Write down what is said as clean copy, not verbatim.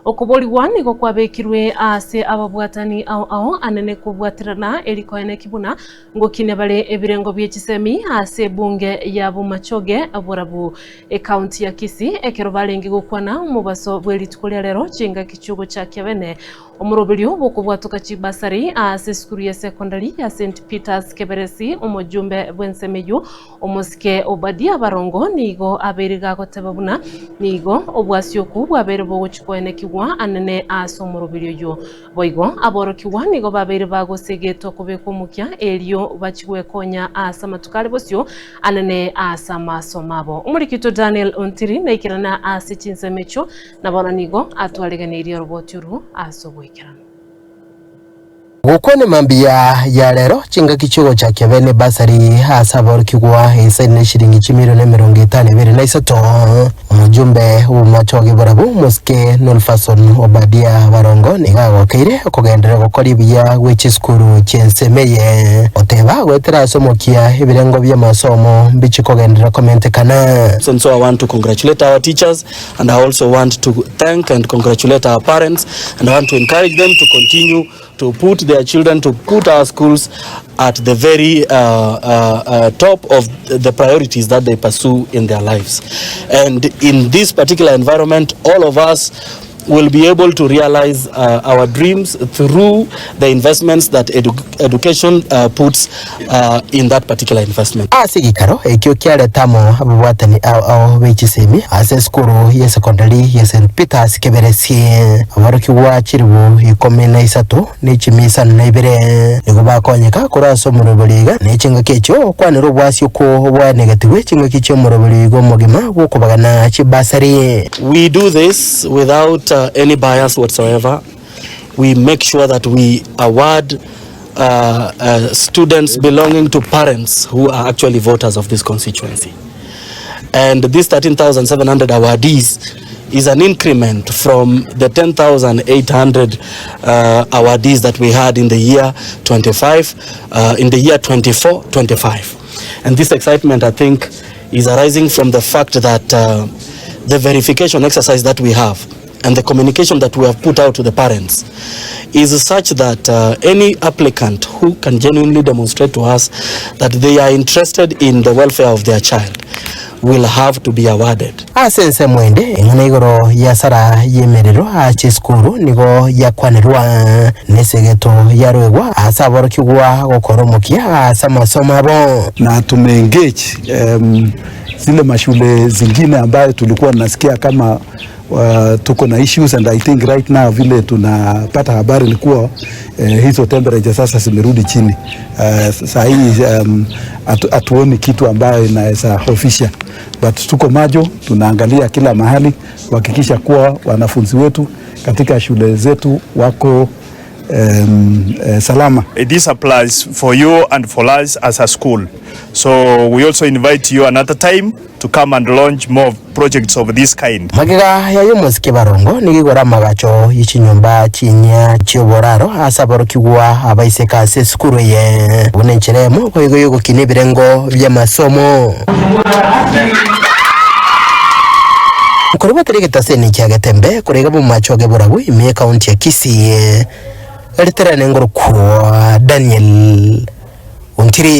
Okoborigwa nigo kwabekirwe ase ababwatani ao ao anene kobwaterana eri koeneki buna ngokina bare ebirengo bie chisemi ase ebunge ya Bomachoge Borabu Ekaunti ya Kisii ekero barenge gokwana omobaso bwe rituko ria rero chingaki chiogochakia bene omoroberio bw'okobwatoka chibasari ase esukuru ya secondary ya St Peters Keberesi omojumbe bw'ensemo eyio Omosike Obadia Barongo nigo abeire gagoteba buna nigo obwasioku bwabeire bogochia koenekigwa anene ase omoroberi oyio. Boigo aborokigwa nigo babeire bagosegetwa kobekwa omokia erio bachie gwekonya ase amatuko are bosio anene ase amasomo abo. Omoriki oito Daniel Ontiri naikerana ase chinsemo echio na bono nigo atwareganeirie oroboti orwo ase ogoikeranu. Gokwana mambia ya rero, chingaki chi'ogochakia bene basari ase aborokigwa ensaini ne chiringi chimilioni 53. Omojumbe bw'omochogi borabu Mosike Nolfason Obadia Barongo nigo agokeire okogenderera gokora ebuya gwe chisukuru chi'ensemo eye, goteba goetera ase omokia ebirengo bi'amasomo mbichi kogenderera komentekana. And so I want to congratulate our teachers and I also want to thank and congratulate our parents and I want to encourage them to continue to put their children, to put our schools at the very uh, uh, uh, top of the priorities that they pursue in their lives. And in this particular environment, all of us will be able to realize uh, our dreams through the investments that edu education uh, puts uh, in that particular investment. Ase egekaro ekio kiareta amo ababwatani ao ao be chisemi ase esukuru ye secondary ya St Peters Keberesie, aborokigwa chilifu ikomi na isato ne chimia isano na ibere nigo bakonyeka korwa ase omoroberi iga, ne chingaki echio okwanera obwasi okwo bwaenegetigwe chingaki chi'omoroberi iga omogima bw'okobagana chibasari. We do this without uh, any bias whatsoever. We make sure that we award uh, uh, students belonging to parents who are actually voters of this constituency. And this 13,700 awardees is an increment from the 10,800 uh, awardees that we had in the year 25, uh, in the year 24, 25. And this excitement, I think, is arising from the fact that uh, the verification exercise that we have and the communication that we have put out to the parents is such that uh, any applicant who can genuinely demonstrate to us that they are interested in the welfare of their child will have to be awarded. Ase ensemo ende, eng'ana igoro y'asara y'emerero ase chisukuru nigo yakwanerwa, na esegeto yaruegwa ase aborokigwa gokora omokia ase amasomo abo. Na tumeengage um, zile mashule zingine ambayo tulikuwa nasikia kama uh, tuko na issues and I think right now vile tunapata habari ni kuwa eh, hizo temperature sasa zimerudi chini. Uh, saa hii um, hatuoni kitu ambayo inaweza hofisha, but tuko macho, tunaangalia kila mahali kuhakikisha kuwa wanafunzi wetu katika shule zetu wako um, uh, salama. This applies for you and for us as a school. So we also invite you another time to come and launch more projects of this kind. Magega y'ayio omosike barongo nigo igoro amagacho ye chinyomba chinyia chi'oboraro ase aborokigwa abaiseke ase esukuru eye, buna enchera eyemo boigo y'ogokina ebirengo bi'amasomo. Nkorobotera egetaseni kia Getembe korega bomache oge borabu ime y'ekaunti ya Kisii, Riterane ngorokwa Daniel Ontiri.